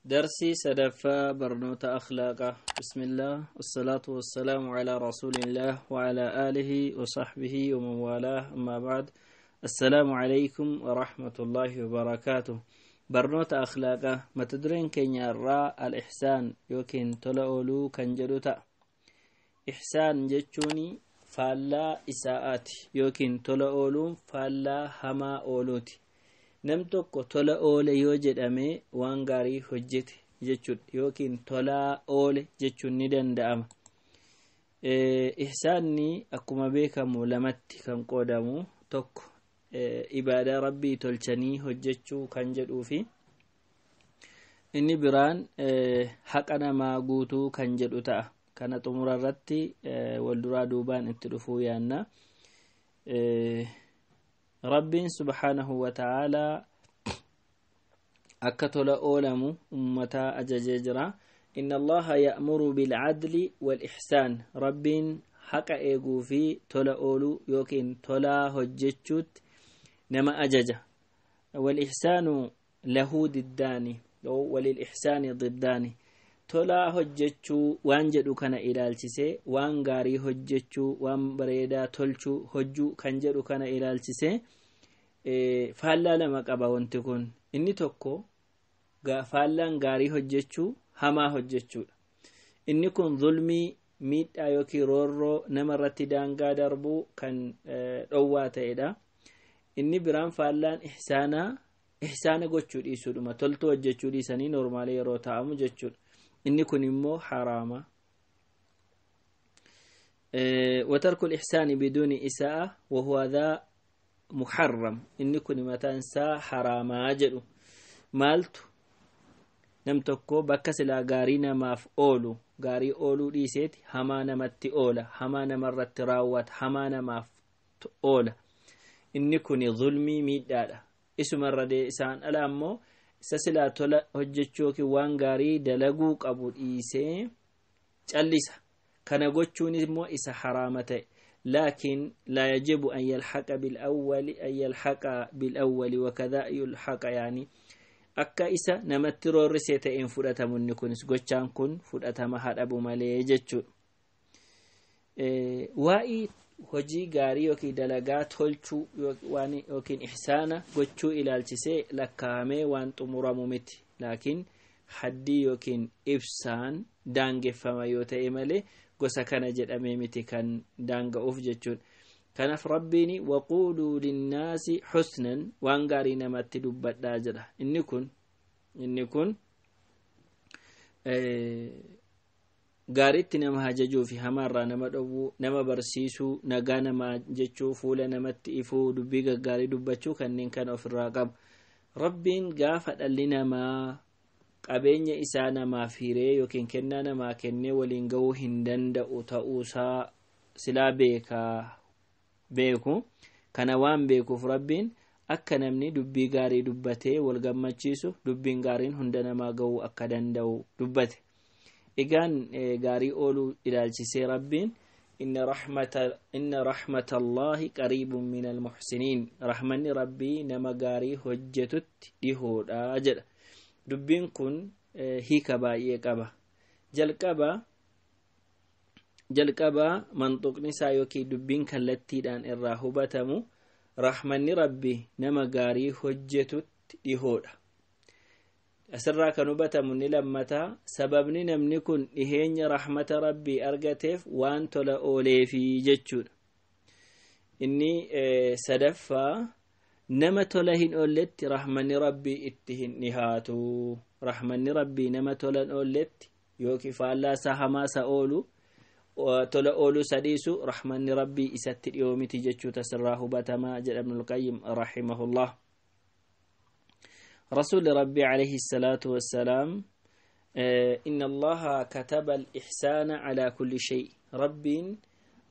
درسي سدفا برنوت أخلاقه. بسم الله والصلاة والسلام على رسول الله وعلى آله وصحبه ومن والاه، أما بعد، السلام عليكم ورحمة الله وبركاته. برنوت أخلاقه متدرين كين الراء الإحسان يوكين تلأولو كنجلوتا. إحسان جتشوني فالا إساءات يوكين تلأولو فالا هما أولوتي. Nam tokko tola oole yoo jedhame waan gaarii hojjete jechuudha yookiin tolaa oole jechuun ni danda'ama. Ihsaanni akkuma beekamu lamatti kan qoodamu, tokko ibaadaa rabbii tolchanii hojjechuu kan jedhuu fi inni biraan haqa namaa guutuu kan jedhu ta'a. Kana xumura irratti wal duraa duubaan itti dhufuu yaanna. Rabbiin subhaanahu wa ta'aalaa akka tola oolamu ummataa ajajee jira. Inna Allaha ya'muru bilcadli walixsaan. Rabbiin haqa eeguu fi tola ooluu yookiin tolaa hojjechuutti nama ajaja. Walixsaanu lahu diddaani, walilixsaani diddaani. Tolaa hojjechuu waan jedhu kana ilaalchisee, waan gaarii hojjechuu, waan bareedaa tolchuu hojjuu kan jedhu kana ilaalchisee faallaa lama qaba wanti kun. Inni tokko faallaan gaarii hojjechuu hamaa hojjechuudha. Inni kun zulmii, miidhaa yookiin roorroo namarratti daangaa darbuu kan dhowwaa ta'edha. Inni biraan faallaan ihsaanaa ihsaana gochuu dhiisuudhuma, toltuu hojjechuu dhiisanii normaalee yeroo ta'amu jechuudha. Inni kun immoo haraama. وترك الإحسان بدون إساءة وهو ذا محرم. Inni kun mataan isaa haraamaa jedhu. Maaltu nam tokko bakka silaa gaarii namaaf oolu gaarii ooluu dhiiseeti hamaa namatti oola, hamaa namarratti raawwata, hamaa namaaf oola? Inni kun zulmii, miidhaadha. Isumarra isaan ala ammoo isa silaa tola hojjechuu yookiin waan gaarii dalaguu qabu dhiisee callisa. Kana gochuun immoo isa haraama ta'e. لكن لا يجب أن يلحق بالأول، أن يلحق بالأول وكذا يلحق، يعني akka isa namatti roorrisee ta'een fudhatamu. Inni kunis gochaan kun fudhatama hadhabu malee jechuudha. Waa'ii hojii gaarii yookiin dalagaa tolchuu yookiin ihsaana gochuu ilaalchisee lakkaa'amee waan xumuramu miti. Laakiin haddii yookiin ibsaan daangeffama yoo ta'e malee gosa kana jedhamee miti kan daanga'uuf jechuudha. Kanaaf Rabbiin وقولوا للناس حسنا, waan gaarii namatti dubbadhaa jedha. Inni kun gaariitti nama ajajuu fi hamaarraa nama dhowwuu, nama barsiisuu, nagaa namaa jechuu, fuula namatti ifuu, dubbii gaggaarii dubbachuu kanneen kana ofirraa qabu. Rabbiin gaafa dhalli namaa qabeenya isaa namaaf hiree yookiin kennaa namaa kennee waliin gahuu hin danda'u ta'uusaa silaa beekaa beeku kana waan beekuuf, Rabbiin akka namni dubbii gaarii dubbatee wal gammachiisu, dubbiin gaariin hunda namaa gahuu akka danda'u dubbate. Egaan gaarii ooluu ilaalchisee Rabbiin إن رحمة الله قريب من المحسنين, rahmanni Rabbii nama gaarii hojjetutti dhihoodha jedha. Dubbiin kun hiika baay'ee qaba. Jalqaba manxuqni isaa yookiin dubbiin kallattiidhaan irraa hubatamu rahmanni Rabbi nama gaarii hojjetutti dhihoodha. Asirraa kan hubatamu ni lammataa, sababni namni kun dhiheenya rahmata Rabbii argateef waan tola ooleefi jechuudha. Inni sadaffaa, nama tola hin oolletti rahmanni Rabbii itti hin dhihaatu. Rahmanni Rabbii nama tola hin oolletti yookiin faallaa isaa hamaa isa oolu, tola ooluu sadiisu, rahmanni Rabbii isatti dhiyoo miti jechuuta sirraa hubatamaa jedha Ibnul Qayyim rahimahullah. رسول ربي عليه الصلاة والسلام: إن الله كتب الإحسان على كل شيء. رب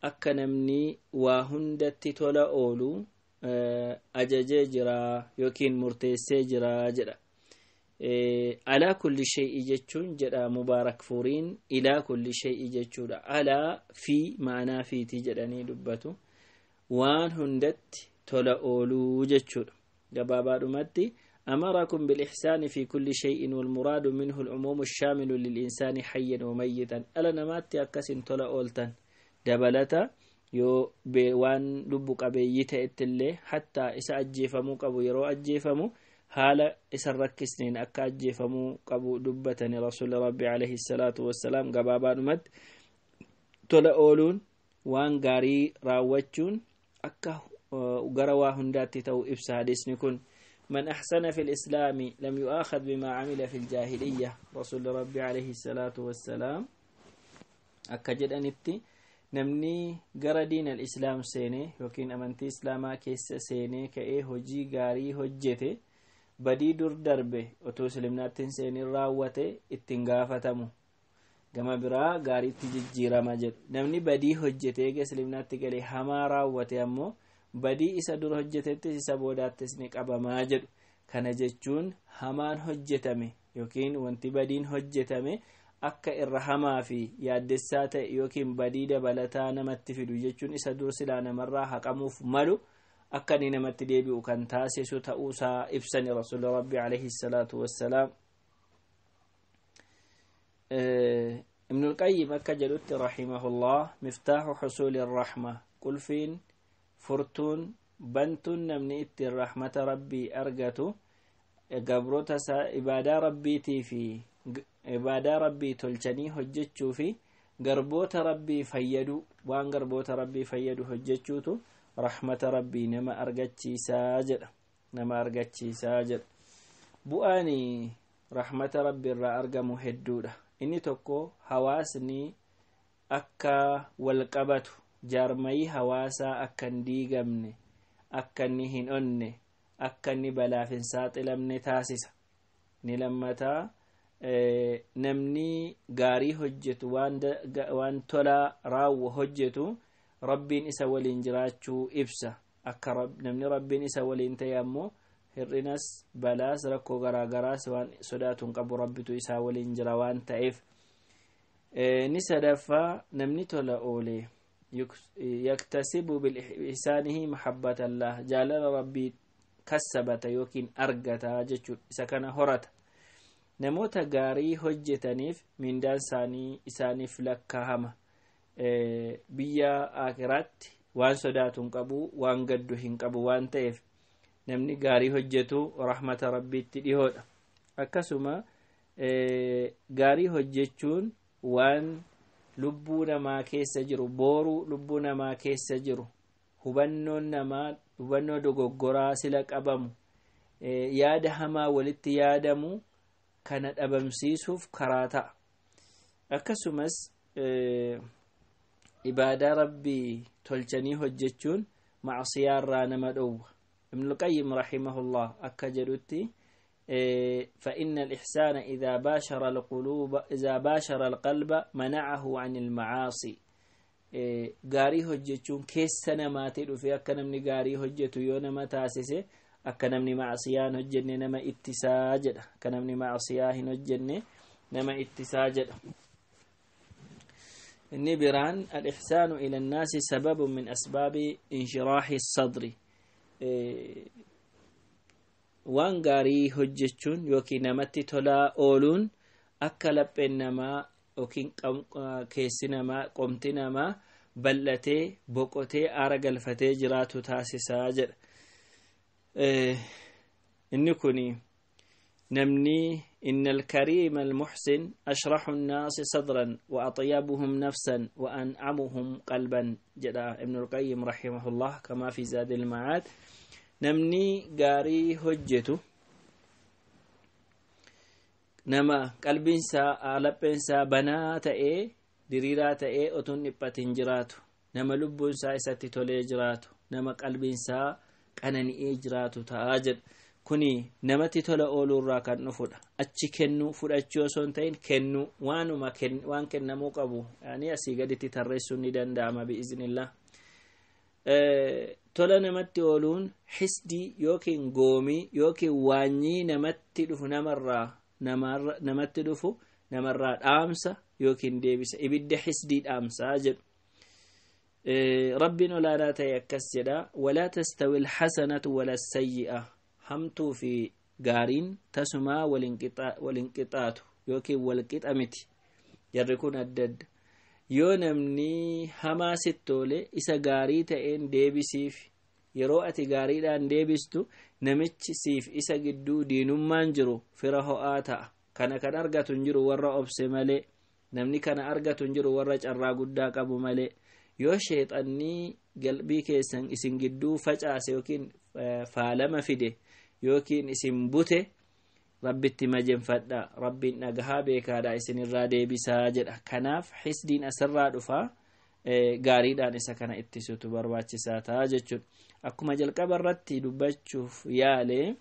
akka namni waa hundatti tola oolu ajajee jira yookiin murteessee jira jedha. على كل شيء jechuun, jedha Mubaarak Furiin, إلى كل شيء jechuudha. على في ma'anaa fiitii jedhanii dubbatu. Waan hundatti tola ooluu jechuudha. Gabaabaadhumatti أمركم بالإحسان في كل شيء والمراد منه العموم الشامل للإنسان حيا وميتا. ألا نمات أكس تلا أولتا دبلتا yoo waan lubbu qabeeyyii ta'etti illee hattaa isa ajjeefamuu qabu yeroo ajjeefamu haala isan rakkisneen akka ajjeefamuu qabu dubbatani rasuuli rabbi alayhi salaatu wassalaam. Gabaabaadhumatti tola ooluun, waan gaarii raawwachuun akka gara waa hundaatti ta'u ibsa hadisni kun. من أحسن في الإسلام لم يؤاخذ بما عمل في الجاهلية. رسول ربي عليه الصلاة والسلام أكجد أنتي namni gara diin al-islaam seene yookiin amantii islaamaa keessa seenee ka'ee hojii gaarii hojjete, badii dur darbe otoo islimnaatti hin seenin raawwate ittiin gaafatamu, gama biraa gaariitti jijjiirama jedhu. Namni badii hojjete eega islimnaatti galee hamaa raawwate ammoo badii isa dura hojjetettis isa boodaattis ni qabamaa jedhu. Kana jechuun hamaan hojjetame yookiin wanti badiin hojjetame akka irra hamaa fi yaaddessaa ta'e yookiin badii dabalataa namatti fidu jechuun isa dur silaa namarraa haqamuuf malu akka inni namatti deebi'u kan taasisu ta'uusaa ibsani rasuuli rabbi alayhi salaatu wassalaam. Ibn al-Qayyim akka jedhutti rahimahullah, miftaaxu xusuuli rahma, qulfiin furtuun bantuun namni ittiin rahmata rabbii argatu gabroota isaa ibaadaa rabbiitii fi ibaadaa rabbii tolchanii hojjechuu fi garboota rabbii fayyadu, waan garboota rabbii fayyadu hojjechuutu rahmata rabbii nama argachiisaa jedha, nama argachiisaa jedha. Bu'aan rahmata rabbii irraa argamu hedduudha. Inni tokko hawaasni akka wal qabatu, jaarmayii hawaasaa akka hin diigamne, akka inni hin onne, akka inni balaaf hin saaxilamne taasisa. Ni lammataa, namni gaarii hojjetu, waan tolaa raawwa hojjetu, rabbiin isa waliin jiraachuu ibsa. Akka namni rabbiin isa waliin ta'e ammoo hir'inas, balaas, rakkoo garaagaraas waan sodaatu hin qabu, rabbitu isaa waliin jira waan ta'eef. Ni sadaffaa, namni tola oolee yaktasibu bilihsaanihi mahabbatallah, jaalala rabbii kassabata yookiin argata jechuudha, isa kana horata. Namoota gaarii hojjetaniif mindaan isaanii isaaniif lakkaahama. Biyya akiraatti waan sodaatu hin qabu, waan gaddu hin qabu waan ta'eef namni gaarii hojjetu rahmata rabbiitti dhihoodha. Akkasuma gaarii hojjechuun waan lubbuu namaa keessa jiru, booruu lubbuu namaa keessa jiru, hubannoon namaa hubannoo dogoggoraa sila qabamu, yaada hamaa walitti yaadamu kana dhabamsiisuuf karaa ta'a. Akkasumas ibaadaa rabbii tolchanii hojjechuun macsiyaarraa nama dhowwa. Ibnul Qayyim rahimahullah akka jedhutti, فإن الإحسان إذا باشر القلوب، إذا باشر القلب منعه عن المعاصي. Gaarii hojjechuun keessa namaatti dhufe akka namni gaarii hojjetu yoo nama taasise, akka namni macsiyaa hin hojjenne nama ittisaa jedha, akka namni macsiyaa hin hojjenne nama ittisaa jedha. Inni biraan, الإحسان إلى الناس سبب من أسباب انشراح الصدر. Waan gaarii hojjechuun yookiin namatti tolaa ooluun akka lapheen namaa yookiin keessi namaa, qomti namaa bal'atee boqotee aara galfatee jiraatu taasisaa jedha. Inni kun namni إن الكريم المحسن أشرح الناس صدرا وأطيبهم نفسا وأنعمهم قلبا jedha ابن القيم رحمه الله كما في زاد المعاد. Namni gaarii hojjetu nama qalbiinsaa, lapheensaa banaa ta'ee, diriiraa ta'ee, otuun dhiphatin jiraatu, nama lubbuunsaa isatti tolee jiraatu, nama qalbiinsaa qanani'ee jiraatu ta'aa jedha. Kuni namatti tola ooluurraa kan dhufudha. Achi kennuu fudhachuu osoo hin ta'in kennuu, waanuma waan kennamuu qabu yani asii gaditti tarreessuun ni danda'ama bi'iznillah. Tola namatti ooluun hisdii yookiin goomii yookiin waanyii namatti dhufu namarraa namatti dhufu namarraa dhaamsa yookiin deebisa, ibidda hisdii dhaamsaa jedhu. Rabbiin olaanaa ta'e akkas jedha: ولا تستوي الحسنة ولا السيئة. Hamtuu fi Gaariin tasumaa walin qixaatu yookiin wal qixa miti. Jarri kun adda adda. Yoo namni hamaa sitti toole isa gaarii ta'een deebisiif. Yeroo ati gaariidhaan deebistu namichi siif isa gidduu diinummaan jiru fira ho'aa ta'a. Kana kan argatu hin jiru warra obse malee. Namni kana argatu hin jiru warra carraa guddaa qabu malee. Yoo sheexannii galbii keessan isin gidduu facaase yookiin faalama fide yookiin isin bute, Rabbitti majenfadha, Rabbiin dhagahaa beekaadha, isin irraa deebisaa jedha. Kanaaf hisdiin asirraa dhufaa, gaariidhaan isa kana ittisuutu barbaachisaa ta'a jechuudha. Akkuma jalqaba irratti dubbachuuf yaale,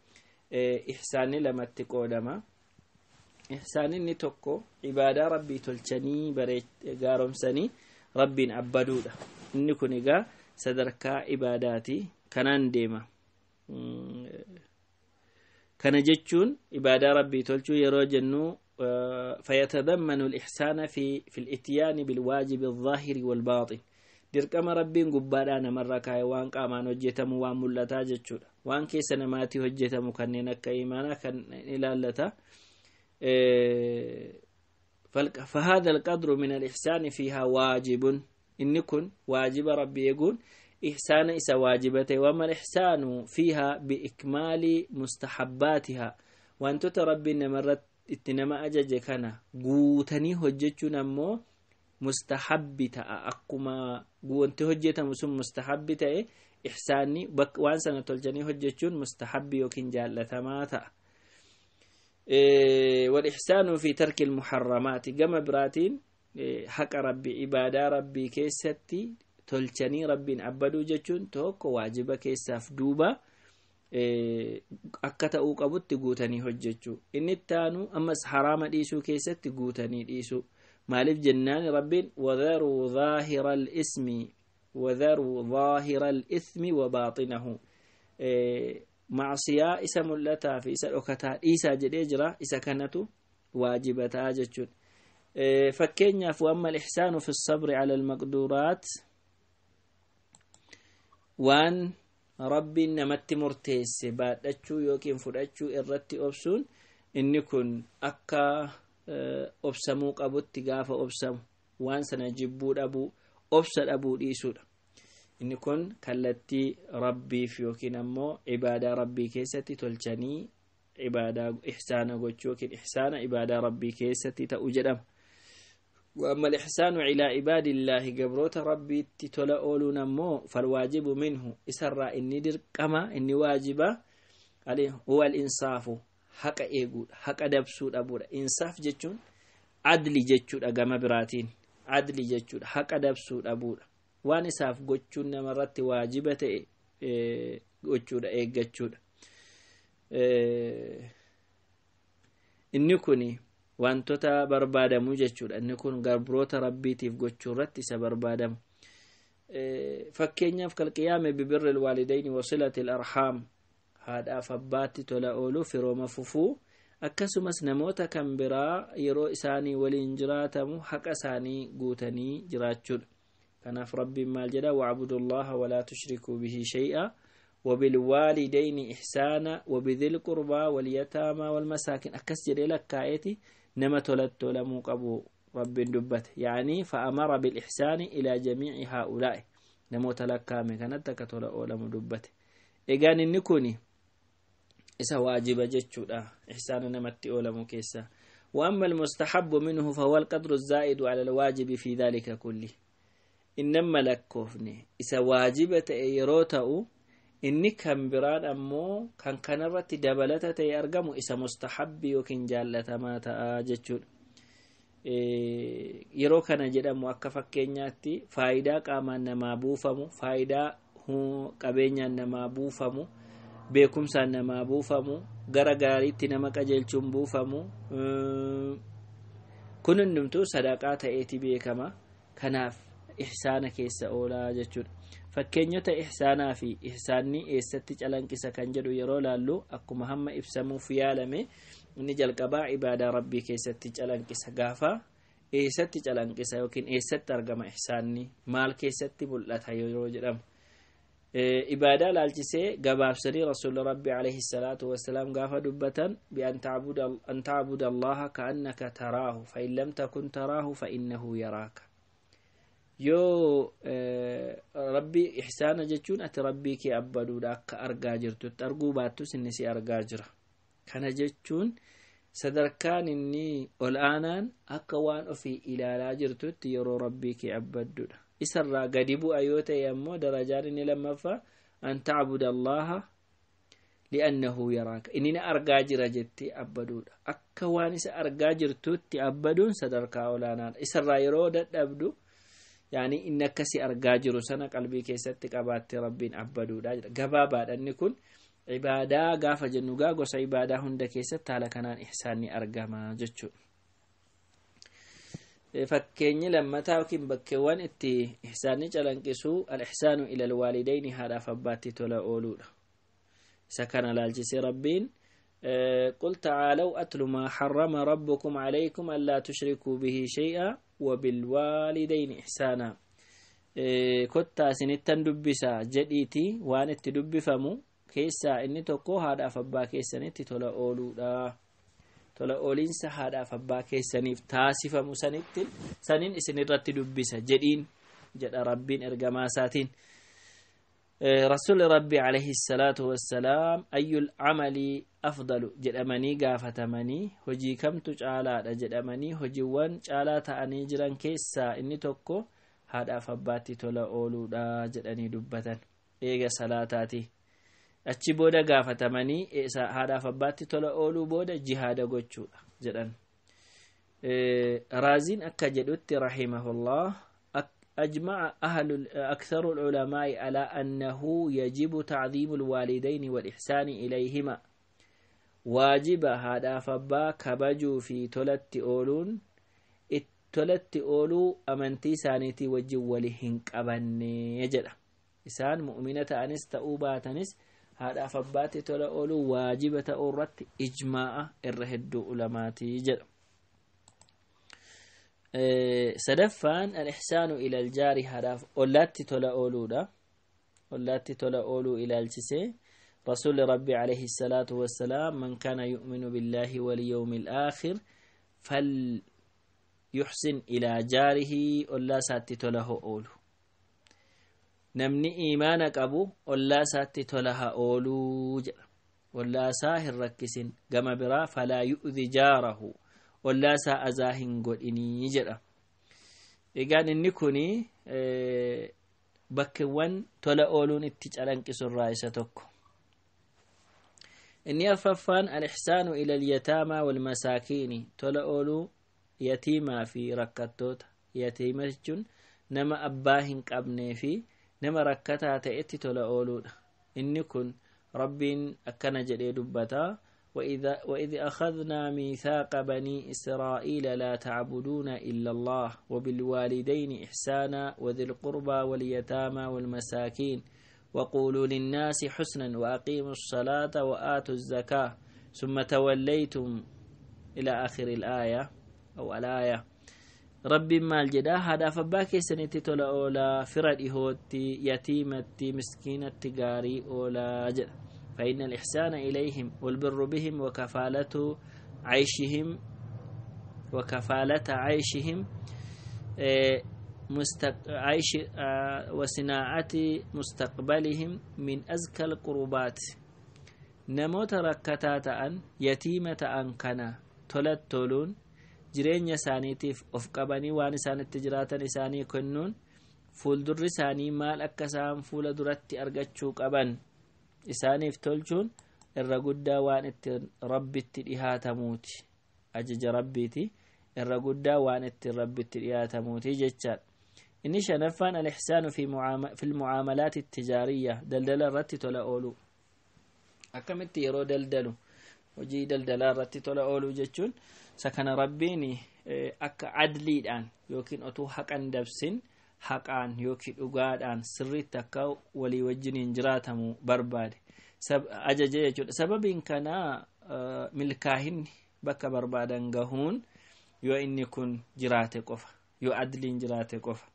ihsaanni lamatti qoodama. Ihsaan inni tokko ibaadaa Rabbii tolchanii gaaromsanii Rabbiin abbaduudha. Inni kun egaa sadarkaa ibaadaati, kanaan deema. Kana jechuun ibaadaa Rabbii tolchuu yeroo jennu, فيتضمن الإحسان في الإتيان بالواجب الظاهر والباطن. Dirqama Rabbiin gubbaadhaa namarra kaa'e, waan qaamaan hojjetamu, waan mul'ataa jechuudha, waan keessa namaatii hojjetamu, kanneen akka imaanaa kan ilaallata. فهذا القدر من الإحسان فيها واجب. إن كن واجب ربي يقول إحسان إسا واجبته. وما الإحسان فيها بإكمال مستحباتها، وأنت ربي نمرت itti nama ajaje kana guutanii hojjechuun ammoo mustahabbi ta'a. Akkuma wanti hojjetamu sun mustahabbi ta'e, ihsaanni waan sana tolchanii hojjechuun mustahabbi yookiin jaallatamaa ta'a. والإحسان في ترك المحرمات، gama biraatiin haqa Rabbi ibaadaa Rabbii keessatti tolchanii Rabbiin abbaduu jechuun tokko waajiba keessaaf duuba akka ta'uu qabutti guutanii hojjechuu. Inni ittaanu ammas haraama dhiisuu keessatti guutanii dhiisuu. Maaliif jennaan, Rabbiin وذروا ظاهر الإثم وذروا ظاهر الإثم وباطنه, macsiyaa isa mul'ataa fi isa dhokataa dhiisaa jedhee jira. Isa kanatu waajibataa jechuudha. Fakkeenyaaf, وأما الإحسان في الصبر على المقدورات, waan Rabbiin namatti murteesse baadhachuu yookiin fudhachuu irratti obsuun, inni kun akka obsamuu qabutti gaafa obsamu, waan sana jibbuu dhabuu, obsa dhabuu dhiisuudha. Inni kun kallattii Rabbiif yookiin ammoo ibaadaa Rabbii keessatti tolchanii ibaadaa ihsaana gochuu yookiin ihsaana ibaadaa Rabbii keessatti ta'u jedhama. وأما الإحسان إلى عباد الله, gabroota Rabbii tola ooluun ammoo, فالواجب منه, إسرى إني درقما إني واجبة, هو الإنصاف, haqa eeguudha, haqa dabsuu dhabuudha. Insaaf jechuun adli jechuudha. Gama biraatiin adli jechuudha, haqa dabsuu dhabuudha, waan isaaf gochuun namarratti waajiba ta'e gochuudha, eeggachuudha. Inni kun wantoota barbaadamu jechuudha. Inni kun gabroota Rabbiitiif gochuu irratti isa barbaadamu. Fakkeenyaaf, كالقيام ببر الوالدين وصلة الأرحام, haadhaaf abbaatti tola ooluu, firooma fufuu, akkasumas namoota kan biraa yeroo isaanii waliin jiraatamu haqa isaanii guutanii jiraachuudha. Kanaaf Rabbiin maal jedha? واعبدوا الله ولا تشركوا به شيئا وبالوالدين إحسانا وبذي القربى واليتامى والمساكين, akkas jedhee lakkaa'eeti nama tolatti tolamuu qabu Rabbiin dubbate. يعني فأمر بالإحسان إلى جميع هؤلاء, namoota lakkaa'ame kanatti akka tola oolamu dubbate. Egaan inni kun isa waajiba jechuudha ihsaana namatti oolamu keessa. وأما المستحب منه فهو القدر الزائد على الواجب في ذلك كله. إنما lakkoofne isa waajiba ta'e yeroo ta'u, inni kan biraan ammoo kan kanarratti dabalata ta'e argamu isa mustahabbi yookiin jaallatamaa ta'a jechuudha. Yeroo kana jedhamu, akka fakkeenyaatti, faayidaa qaamaan namaa buufamu, faayidaa qabeenyaan namaa buufamu, beekumsaan namaa buufamu, gara gaariitti nama qajeelchuun buufamu, kun hundumtuu sadaqaa ta'eeti beekama. Kanaaf ihsaana keessa oolaa jechuudha. Fakkeenyota ihsaanaa fi ihsaanni eessatti calanqisa kan jedhu yeroo laallu, akkuma hamma ibsamuuf yaalame, inni jalqabaa ibaadaa Rabbii keessatti calanqisa. Gaafa eessatti calanqisa yookiin eessatti argama ihsaanni, maal keessatti mul'ata yeroo jedhamu, Ibaadaa laalchisee gabaabsanii Rasuulli Rabbi alayhi salaatu wassalaam gaafa dubbatan, bi'an tacbuda Allaha ka'annaka taraahu, fa in lam takun taraahu fa innahu yaraaka. Yoo Rabbii ihsaana jechuun ati Rabbii kee abbaduudha akka argaa jirtutti, arguu baattus inni si argaa jira. Kana jechuun sadarkaan inni ol aanaan akka waan ofii ilaalaa jirtutti yeroo Rabbii kee abbadduudha. Isarraa gadi bu'a yoo ta'e ammoo darajaan inni lammaffaa an tacbuda Allaha li'annahu yaraaka, inni na argaa jira jettee abbaduudha. Akka waan isa argaa jirtutti abbaduun sadarkaa olaanaadha. Isarraa yeroo dadhabdu, yaani inni akkasi argaa jiru sana qalbii keessatti qabaattee Rabbiin abbaduudha jedha. Gabaabaadha inni kun. Ibaadaa gaafa jennu gaa gosa ibaadaa hunda keessatti haala kanaan ihsaanni argama jechuudha. Fakkeenyi lammataa yookiin bakkeewwan itti ihsaanni calanqisuu al-ihsaanu ila alwaalidayni, haadhaaf abbaatti tola ooluudha. Isa kana laalchisee Rabbiin: قل تعالوا أتل ما حرم ربكم عليكم ألا تشركوا به شيئا وبالوالدين إحسانا. Kottaa isinittan dubbisa jedhiiti, waan itti dubbifamu keessaa inni tokko haadhaaf abbaa keessanitti tola ooluudha. Tola ooliinsa haadhaaf abbaa keessaniif taasifamu sanitti sanin isinirratti dubbisa jedhiin jedha Rabbiin ergamaa isaatiin. Rasuulli Rabbi alayhi salaatu wassalaam "أي العمل أفضل" jedhamanii gaafatamanii, hojii kamtu caalaadha jedhamanii, hojiiwwan caalaa ta'anii jiran keessaa inni tokko haadhaaf abbaatti tola ooluudha jedhanii dubbatan, eega salaataati. Achi booda gaafatamanii, haadhaaf abbaatti tola ooluu booda jihaada gochuudha jedhan. Raaziin akka jedhutti رحمه الله: أجمع أهل أكثر العلماء على أنه يجب تعظيم الوالدين والإحسان إليهما. Waajiba haadhaaf abbaa kabajuu fi tolatti ooluun, tolatti ooluu amantii isaaniitii wajjin wali hin qabanne jedha. Isaan mu'mina ta'anis ta'uu baatanis haadhaaf abbaatti tola ooluu waajiba ta'uu irratti ijmaa'a irra hedduu ulamaatii jedha. Sadaffaan الإحسان إلى الجار, haadhaaf ollaatti tola ooluudha. Ollaatti tola ooluu ilaalchisee Rasuulli Rabbi عليه الصلاة والسلام: من كان يؤمن بالله واليوم الآخر فليحسن إلى جاره. Ollaa isaatti tola haa oolu. Namni iimaana qabu ollaa isaatti tola haa ooluu jedha. Ollaa isaa hin rakkisin. Gama biraa فلا يؤذ جاره, ollaa isaa azaa hin godhinii jedha. Egaan inni kuni bakkeewwan tola ooluun itti calanqisu irraa isa tokko. Inni affaffaan الإحسان إلى اليتامى والمساكين, tola ooluu yatiimaa fi rakkattoota. Yatiima jechuun nama abbaa hin qabnee fi nama rakkataa ta'etti tola ooluudha. Inni kun Rabbiin akkana jedhee dubbataa: وإذ أخذنا ميثاق بني إسرائيل لا تعبدون إلا الله وبالوالدين إحسانا وذي القربى واليتامى والمساكين وقولوا للناس حسنا وأقيموا الصلاة وآتوا الزكاة ثم توليتم إلى آخر الآية أو الآية. Rabbiin maal jedhaa? Haadhaaf abbaa keessanitti tola oolaa, fira dhihootti, yatiimatti, miskiinatti gaarii oolaa jedha. فإن الإحسان إليهم والبر بهم وكفالة عيشهم عيش وصناعة مستقبلهم من أزكى القربات. Namoota rakkataa ta'an, yatiima ta'an kana tolat toluun, jireenya isaaniitiif of qabanii waan isaanitti jiraatan isaanii kennuun, fuuldurri isaanii maal akka isaan fuula duratti argachuu qaban isaaniif tolchuun irra guddaa waan itti Rabbitti dhihaatamuuti. Ajaja Rabbiiti, irra guddaa waan itti Rabbitti dhihaatamuuti jechaadha. Inni shanaffaan الإحسان في المعاملات التجارية, daldala irratti tola ooluu. Akkamitti? Yeroo daldalu, hojii daldalaa irratti tola ooluu jechuun isa kana. Rabbiin akka adliidhaan yookiin otuu haqan dabsin, haqaan yookiin dhugaadhaan sirriitti akka walii wajjiniin jiraatamu barbaade, ajaje jechuudha. Sababiin kanaa milkaahinni bakka barbaadan gahuun yoo inni kun jiraate qofa, yoo adliin jiraate qofa.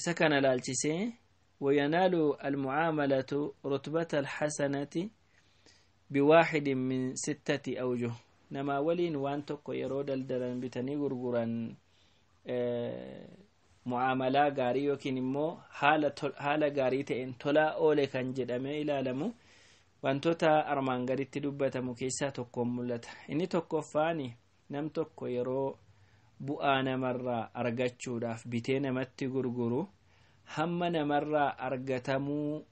Isa kana laalchisee وينال المعاملة رتبة الحسنة بواحد من 6 أوجه. نما ولين وان tokko yeroo daldalan bitanii gurguran mu'aamalaa gaarii yookiin immoo haala gaarii ta'een tolaa oole kan jedhamee ilaalamu wantoota armaan gaditti dubbatamu keessaa tokkoon mul'ata. Inni tokkoffaani nam tokko yeroo bu'aa namarraa argachuudhaaf bitee namatti gurguru hamma namarraa argatamuu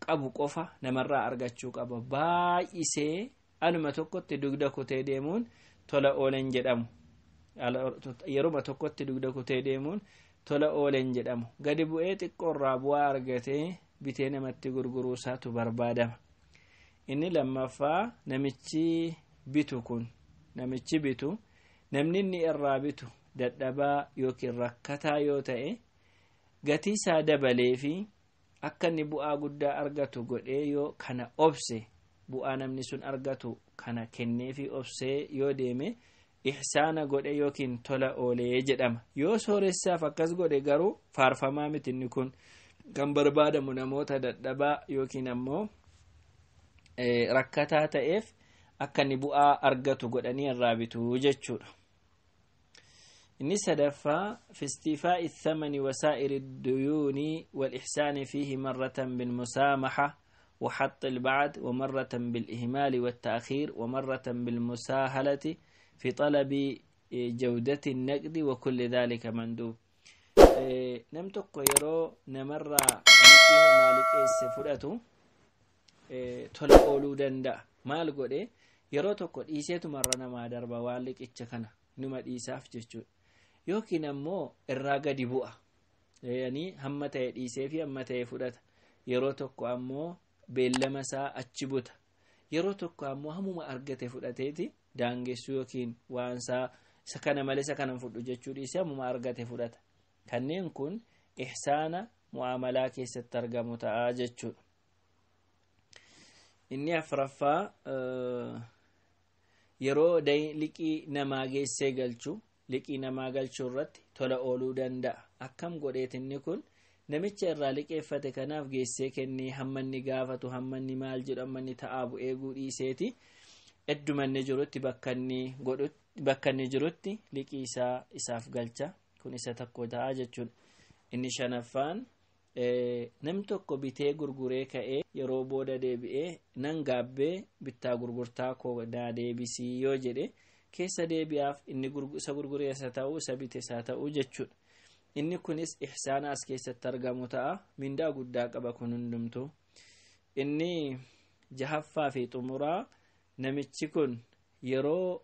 qabu qofa namarraa argachuu qaba. Baay'isee anuma tokkotti dugda kutee deemuun tola oolen jedhamu. Yeruma tokkotti dugda kutee deemuun tola oolen jedhamu. Gadi bu'ee xiqqoorraa bu'aa argatee bitee namatti gurguruu isaatu barbaadama. Inni lammaffaa namichi bitu kun namichi bitu namni inni irraa bitu dadhabaa yookiin rakkataa yoo ta'e gatii isaa dabalee fi akka inni bu'aa guddaa argatu godhee yoo kana obse bu'aa namni sun argatu kana kennee fi obsee yoo deeme ihsaana godhe yookiin tola oolee jedhama. Yoo sooressaaf akkas godhe garuu faarfamaa miti inni kun kan barbaadamu namoota dadhabaa yookiin ammoo rakkataa ta'eef akka inni bu'aa argatu godhanii irraa bituu jechuudha. Inni sadaffaa fi istifaa'i thamani wasaa'iri duyuuni wal-ihsaani fiihi marratan bilmusaamaha وحط البعد ومرة بالإهمال والتأخير ومرة بالمساهلة في طلب جودة النقد وكل ذلك مندوب. نم tokko yeroo namarraa liqii namaa liqeesse fudhatu tola ooluu danda'a. Maal godhe yeroo tokko dhiiseetumarra namaa darba waan liqicha kana numa dhiisaaf jechuudha. Yookiin ammoo irraa gadi bu'a. Yani hamma ta'e dhiisee fi hamma ta'e fudhata. Yeroo tokko ammoo beellama isaa achi buta. Yeroo tokko ammoo hammuma argate fudhateeti daangessuu yookiin waan isaa isa kana malee isa kana fudhu jechuu dhiisee hammuma argate fudhata. Kanneen kun ihsaana mu'aamalaa keessatti argamu ta'a jechuudha. Inni afraffaa yeroo liqii namaa geessee galchu liqii namaa galchuu irratti tola ooluu danda'a. Akkam godheet inni kun namicha irraa liqeeffate kanaaf geessee kennee hamma inni gaafatu hamma inni maal jedhu hamma inni ta'aa bu'ee dhiiseeti edduma inni jirutti bakka inni jirutti liqii isaa isaaf galcha. Kun isa tokko ta'a jechuudha. Inni shanaffaan nam tokko bitee gurguree ka'ee yeroo booda deebi'ee nan gaabbee bittaa gurgurtaa koo naa deebisii yoo jedhe keessa deebi'aaf inni isa gurguree isa ta'uu isa bite isaa ta'uu jechuudha. Inni kunis ihsaana as keessatti argamu ta'a. Mindaa guddaa qaba kun hundumtuu. Inni jahaffaa fi xumuraa namichi kun yeroo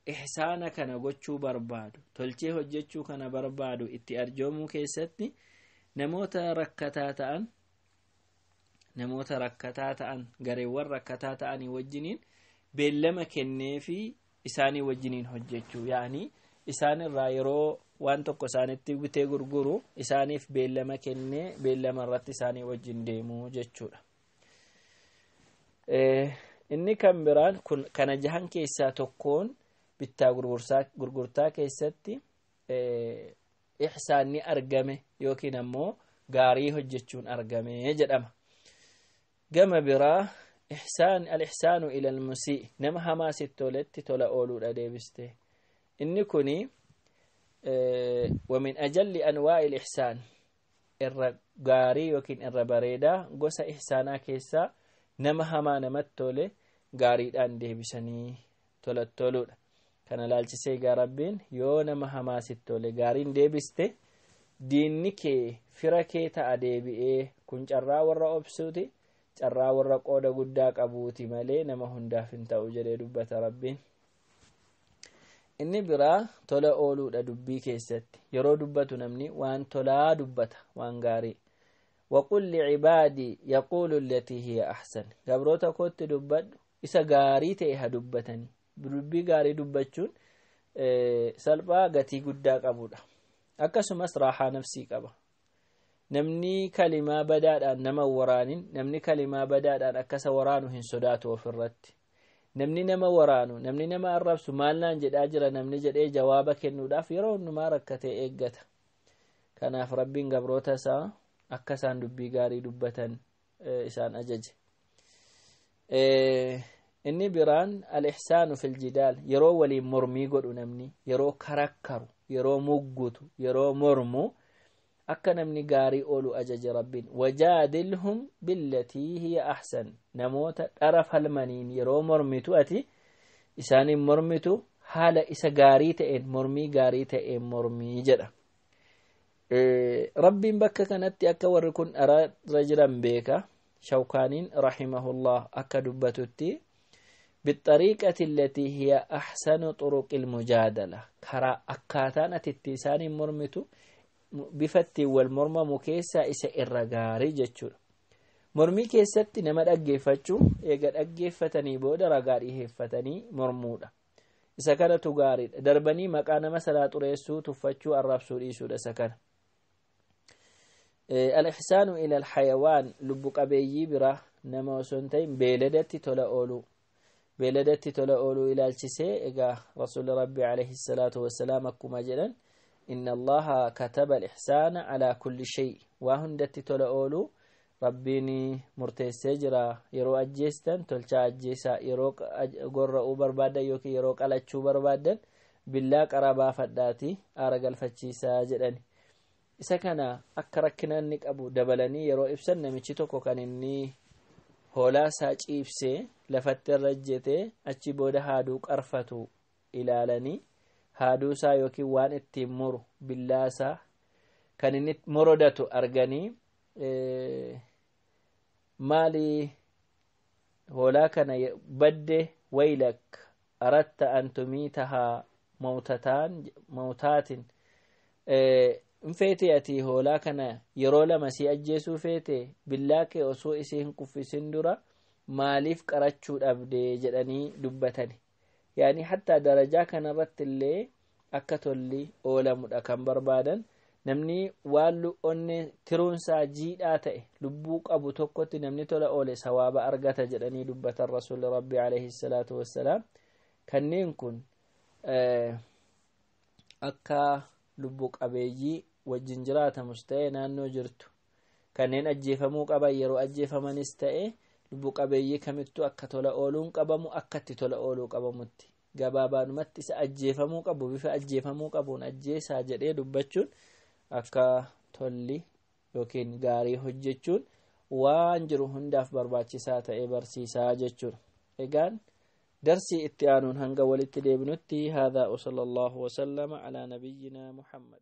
ihsaana kana gochuu barbaadu tolchee hojjechuu kana barbaadu itti arjoomuu keessatti namoota rakkataa ta'an gareewwan rakkataa ta'anii wajjiniin beellama kennee fi isaanii wajjiniin hojjechuu yaani isaan irraa yeroo waan tokko isaanitti bitee gurguru isaaniif beellama kennee beellama irratti isaanii wajjin deemuu jechuudha. Inni kan biraan kun kana jahan keessaa tokkoon bittaa gurgurtaa keessatti ihsaanni argame yookiin ammoo gaarii hojjechuun argame jedhama. Gama biraa al-ihsaanu ila al-musii nama hamaa sitti toletti tola ooluudha deebiste. Inni kuni ومن أجل أنواع الإحسان irra gaarii yookiin irra bareedaa gosa ihsaanaa keessaa nama hamaa namatti tole gaariidhaan deebisanii tolattoluudha. Kana laalchisee egaa Rabbiin yoo nama hamaa sitti tole gaariin deebiste diinni kee fira kee ta'a deebi'ee kun carraa warra obsuuti carraa warra qooda guddaa qabuuti malee nama hundaaf hin ta'u jedhee dubbata Rabbiin. Inni biraa tola ooluudha dubbii keessatti yeroo dubbatu namni waan tolaa dubbata waan gaarii. وقل لعبادي يقول التي هي أحسن gabroota kootti dubbadhu isa gaarii ta'e haa dubbatanii. Dubbii gaarii dubbachuun salphaa gatii guddaa qabudha. Akkasumas raaxaa nafsii qaba. Namni kalimaa badaadhaan nama waraanin namni kalimaa badaadhaan akkasa waraanu hin sodaatu ofirratti. Namni nama waraanu namni nama arrabsu maal naan jedhaa jira namni jedhee jawaaba kennuudhaaf yeroo hundumaa rakkatee eeggata. Kanaaf Rabbiin gabroota isaa akka isaan dubbii gaarii dubbatan isaan ajaje. Inni biraan al-ihsaanu fil jidaal, yeroo waliin mormii godhu namni, yeroo karakkaru, yeroo muggutu, yeroo mormu akka namni gaarii oolu ajaje Rabbiin. Wajaadilhum billatii hiya ahsan, namoota dhara falmaniin yeroo mormitu, ati isaaniin mormitu haala isa gaarii ta'een, mormii gaarii ta'een mormii jedha. Rabbiin bakka kanatti akka warri kun dhara jiran beeka. Shawkaaniin rahimahullah akka dubbatutti, بالطريقة التي هي أحسن طرق المجادلة، كرا أكاتان أتتي إساني مرمتو بفتي والمرمى مكيسا إسا إرغاري جتشور. Mormii keessatti nama dhaggeeffachuu, eega dhaggeeffatanii booda ragaa dhiheeffatanii mormuudha. Isa kanatu gaariidha. Darbanii maqaa nama sanaa xureessuu, tuffachuu, arrabsuu dhiisuudha isa kana. Al-ihsaanu ila al-xayawaan, lubbu qabeeyyii bira nama osoo hin ta'in beeladatti tola ooluu. Beeladatti tola ooluu ilaalchisee egaa Rasuulli Rabbi alayhi salaatu wassalaam akkuma jedhan, inna Allaha kataba al-ihsaana alaa kulli shay, waa hundatti tola ooluu Rabbiin murteessee jira. Yeroo ajjeestan tolchaa ajjeesaa, yeroo gorra'uu barbaaddan yookiin yeroo qalachuu barbaaddan billaa qara baafadhaati aara galfachiisaa jedhani. Isa kana akka rakkina inni qabu dabalanii yeroo ibsan, namichi tokko kan inni hoolaa isaa ciibsee lafatti irra ejjetee achi booda haaduu qarfatu ilaalanii, haaduu isaa yookiin waan ittiin muru billaa isaa kan inni morodatu arganii, maali hoolaa kana badde, waylak aratta an tumiitahaa mawtataan mawtaatin, in feete ati hoolaa kana yeroo lama si ajjeesuu feete, billaa kee osoo isii hin kuffisin dura maaliif qarachuu dhabde jedhanii dubbatani. Yaani hattaa darajaa kanarratti illee akka tolli oolamudha kan barbaadan. Namni waan onne tiruunsaa jiidhaa ta'e lubbuu qabu tokkotti namni tola oole sawaaba argata jedhanii dubbatan Rasuulli Rabbi alayhi salaatu wassalaam. Kanneen kun akka lubbu qabeeyyii wajjin jiraatamus ta'e, naannoo jirtu kanneen ajjeefamuu qaban yeroo ajjeefamanis ta'e, lubbu qabeeyyii kamittuu akka tola ooluun qabamu, akka itti tola ooluu qabamutti, gabaabaadhumatti isa ajjeefamuu qabu bifa ajjeefamuu qabuun ajjeesaa jedhee dubbachuun, akka tolli yookiin gaarii hojjechuun waan jiru hundaaf barbaachisaa ta'e barsiisaa jechuudha. Egaan darsii itti aanuun hanga walitti deebinutti, haadhaa wa sallallahu wasallama alaa nabiyyinaa Muhammad.